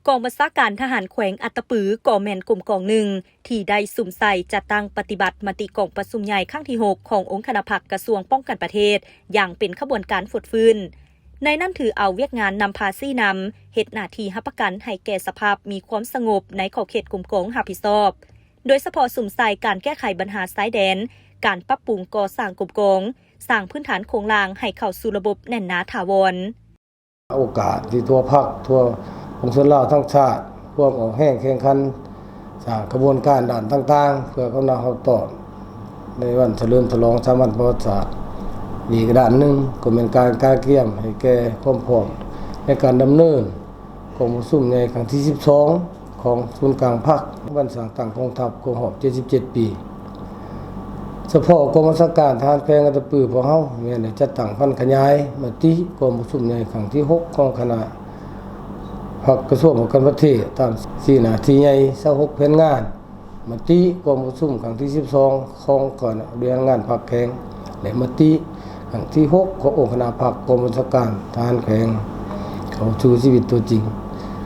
ກອງບັນຊາການທະຫານແຂວງອັດຕະປື ກໍແມ່ນກົມກອງໜຶ່ງ ທີ່ໄດ້ສຸມໃສ່ຈັດຕັ້ງປະຕິບັດມະຕິກອງປະຊຸມໃຫຍ່ຄັ້ງທີຫົກ ຂອງອົງຄະນະພັກກະຊວງປ້ອງກັນປະເທດ ຢ່າງເປັນຂະບວນການຟົດຟື້ນ. ໃນນັ້ນຖືເອົາວຽກງານນຳພາຊີ້ນຳ ເຮັດໜ້າທີ່ຮັບປະກັນໃຫ້ແກ່ສະພາບມີຄວາມສະຫງົບໃນຂອບເຂດກົມກອງຮັບຜິດຊອບ, ໂດຍສະເພາະສຸມໃສ່ການແກ້ໄຂບັນຫາຊາຍແດນ, ການປັບປຸງກໍ່ສ້າງກົມກອງ, ສ້າງພື້ນຖານໂຄງລ່າງໃຫ້ເຂົ້າສູ່ລະບົບແໜ້ນໜາຖາວອນ. ໂອກາດທີ່ທົ່ວພັກ, ທົ່ວປວງຊົນລາວທັງຊາດ ຮ່ວມອອກແຮງແຂ່ງຂັນ ສ້າງຂະບວນການດ້ານຕ່າງໆ ເພື່ອກຳລັງຮັບຕ້ອນໃນວັນສະເຫຼີມສະຫຼອງສາມັນປະຫວັດສາດ. ອີກດ້ານໜຶ່ງກໍແມ່ນການກະກຽມໃຫ້ແກ່ຄວາມພ້ອມໃນການດຳເນີນ ກອງປະຊຸມໃຫຍ່ຄັ້ງທີສິບສອງ ຂອງສູນກາງພັກ ວັນສ້າງຕັ້ງກອງທັບຄົບຮອບເຈັດສິບເຈັດປີ. ສະເພາະກອງບັນຊາການທະຫານແຂວງອັດຕະປືພວກເຮົາ ແມ່ນໄດ້ຈັດຕັ້ງຜັນຂະຫຍາຍມະຕິກອງປະຊຸມໃຫຍ່ຄັ້ງທີຫົກ ຂອງຄະນະພັກກະຊວງປ້ອງກັນປະເທດ ຕາມສີ່ໜ້າທີ່ໃຫຍ່ ຊາວຫົກແຜນງານ, ມະຕິກອງປະຊຸມຄັ້ງທີສິບສອງ ຂອງຄະນະບໍລິຫານງານພັກແຂວງ ແລະ ມະຕິຄັ້ງທີຫົກ ຂອງອົງຄະນະພັກກອງບັນຊາການທະຫານແຂວງ ເຂົ້າສູ່ຊີວິດຕົວຈິງ.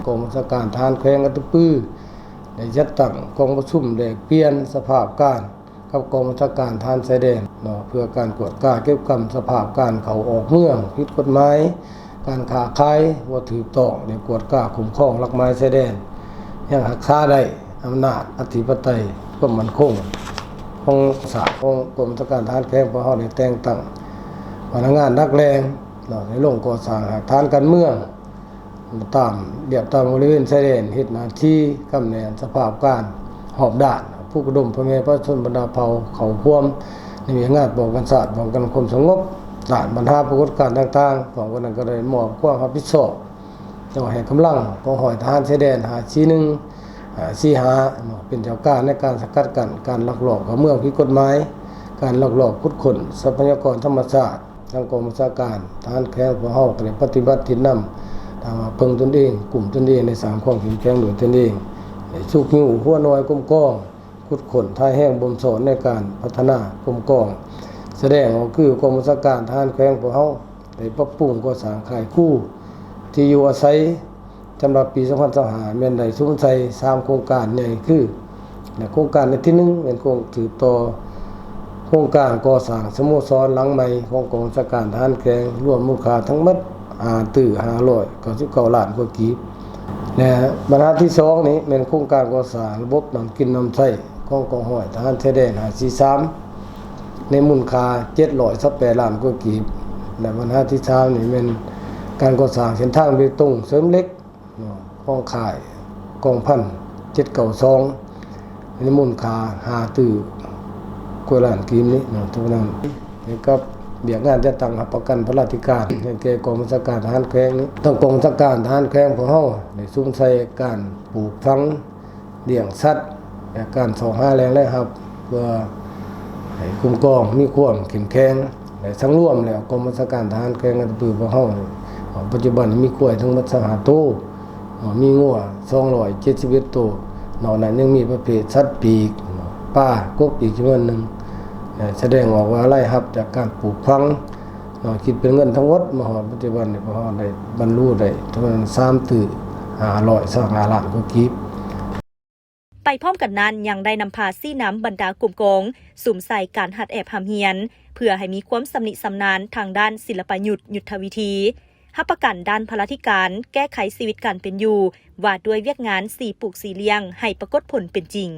ກອງບັນຊາການທະຫານແຂວງອັດຕະປື ໄດ້ຈັດຕັ້ງກອງປະຊຸມແລກປ່ຽນສະພາບການກັບກອງບັນຊາການທະຫານຊາຍແດນເນາະ ເພື່ອການກວດກາເກັບກຳສະພາບການເຂົ້າອອກເມືອງຜິດກົດໝາຍ, ການຄ້າຂາຍບໍ່ຖືກຕ້ອງ ແລະ ກວດກາຄຸ້ມຄອງຫຼັກໝາຍຊາຍແດນ ຍັງຮັກສາໄດ້ອຳນາດອະທິປະໄຕ, ຄວາມໝັ້ນຄົງຂອງຊາດ. ຂອງກອງບັນຊາການທະຫານແຂວງພວກເຮົາໄດ້ແຕ່ງຕັ້ງພະນັກງານຫຼັກແຫຼ່ງເນາະ ໃນໂລງກໍ່ສ້າງຮາກຖານການເມືອງ ຕາມລຽບຕາມບໍລິເວນຊາຍແດນ ເຮັດໜ້າທີ່ກຳແໜ້ນສະພາບການຮອບດ້ານ, ປຸກລະດົມພໍ່ແມ່ປະຊາຊົນບັນດາເຜົ່າເຂົ້າຮ່ວມໃນວຽກງານປ້ອງກັນຊາດ, ປ້ອງກັນຄວາມສະຫງົບ, ຕ້ານບັນຫາປາກົດການຕ່າງໆ. ພ້ອມກັນນັ້ນກໍໄດ້ມອບຄວາມຮັບຜິດຊອບຕໍ່ໃຫ້ກຳລັງກອງຮ້ອຍທະຫານຊາຍແດນຫ້າສີ່ໜຶ່ງ ຫ້າສີ່ຫ້າເນາະ ເປັນເຈົ້າການໃນການສະກັດກັ້ນການລັກລອບເຂົ້າເມືອງຜິດກົດໝາຍ, ການລັກລອບຂຸດຄົ້ນຊັບພະຍາກອນທຳມະຊາດ. ທາງກອງບັນຊາການທະຫານແຂວງພວກເຮົາກໍໄດ້ປະຕິບັດຕິດນຳ ເພິ່ງຕົນເອງ, ກຸ້ມຕົນເອງ, ໄດ້ສ້າງຄວາມເຂັ້ມແຂງດ້ວຍຕົນເອງ, ໄດ້ຊຸກຍູ້ຫົວໜ່ວຍກົມກອງ, ຂຸດຄົ້ນ, ຖ່າຍແຮງບົ່ມສອດໃນການພັດທະນາກົມກອງ. ສະແດງອອກຄືກອງບັນຊາການທະຫານແຂວງພວກເຮົາໄດ້ປັບປຸງກໍ່ສ້າງຄ້າຍຄູ, ທີ່ຢູ່ອາໄສ ສຳລັບປີສອງພັນຊາວຫ້າ ແມ່ນໄດ້ສຸມໃສ່ສາມໂຄງການໃຫຍ່ຄື ແລະ ໂຄງການທີໜຶ່ງແມ່ນໂຄງສືບຕໍ່ໂຄງການກໍ່ສ້າງສະໂມສອນຫຼັງໃໝ່ຂອງກອງບັນຊາການທະຫານແຂວງ ລວມມູນຄ່າທັງໝົດຫ້າຕື້ຫ້າຮ້ອຍເກົ້າສິບເກົ້າລ້ານກວ່າກີບ ແລະ ບັນຫາທີສອງນີ້ແມ່ນໂຄງການກໍ່ສ້າງລະບົບນ້ຳກິນນ້ຳໃຊ້ຂອງກອງຮ້ອຍທະຫານຊາຍແດນຫ້າສີ່ສາມ ໃນມູນຄ່າເຈັດຮ້ອຍຊາວແປດລ້ານກວ່າກີບ ແລະ ບັນຫາທີສາມນີ້ແມ່ນການກໍ່ສ້າງເສັ້ນທາງເບຕົງເສີມເຫຼັກ ເນາະ ຂອງຄ້າຍກອງພັນເຈັດເກົ້າສອງ ໃນມູນຄ່າຫ້າຕື້ກວ່າລ້ານກີບນີ້ເນາະ. ເທົ່ານັ້ນ ກ່ຽວກັບວຽກງານຈັດຕັ້ງຮັບປະກັນພະລາທິການໃຫ້ແກ່ກອງບັນຊາການທະຫານແຂວງນີ້, ທາງກອງບັນຊາການທະຫານແຂວງພວກເຮົາໄດ້ສຸມໃສ່ການປູກຝັງ ລ້ຽງສັດ ແລະ ການຊອກຫາແຫຼ່ງລາຍຮັບ ເພື່ອໃຫ້ຄຸ້ມຄອງມີຄວາມເຂັ້ມແຂງ ແລະ ສັງລວມແລ້ວ ກອງບັນຊາການທະຫານແຂວງອັດຕະປືພວກເຮົານີ້ ປັດຈຸບັນມີຄວາຍທັງໝົດຊາວຫ້າໂຕ, ມີງົວສອງຮ້ອຍເຈັດສິບເອັດໂຕ, ນອກນັ້ນຍັງມີປະເພດສັດປີກ, ປາ, ກົບອີກຈຳນວນໜຶ່ງ. ສະແດງອອກວ່າລາຍຮັບຈາກການປູກຝັງ ເນາະ ຄິດເປັນເງິນທັງໝົດມາຮອດປັດຈຸບັນນີ້ ພວກເຮົາໄດ້ບັນລຸໄດ້ປະມານສາມຕື້ຫ້າຮ້ອຍຊາວຫ້າລ້ານກວ່າກີບ. ໄປພ້ອມກັນນັ້ນ ຍັງໄດ້ນຳພາຊີ້ນຳບັນດາກົມກອງ ສຸມໃສ່ການຫັດແອບຮ່ຳຮຽນ ເພື່ອໃຫ້ມີຄວາມຊຳນິຊຳນານທາງດ້ານສິລະປະຍຸດ, ຍຸດທະວິທີ, ຮັບປະກັນດ້ານພະລາທິການ, ແກ້ໄຂຊີວິດການເປັນຢູ່ ວ່າດ້ວຍວຽກງານສີປູກສີລ້ຽງ ໃຫ້ປາກົດຜົນເປັນຈິງ.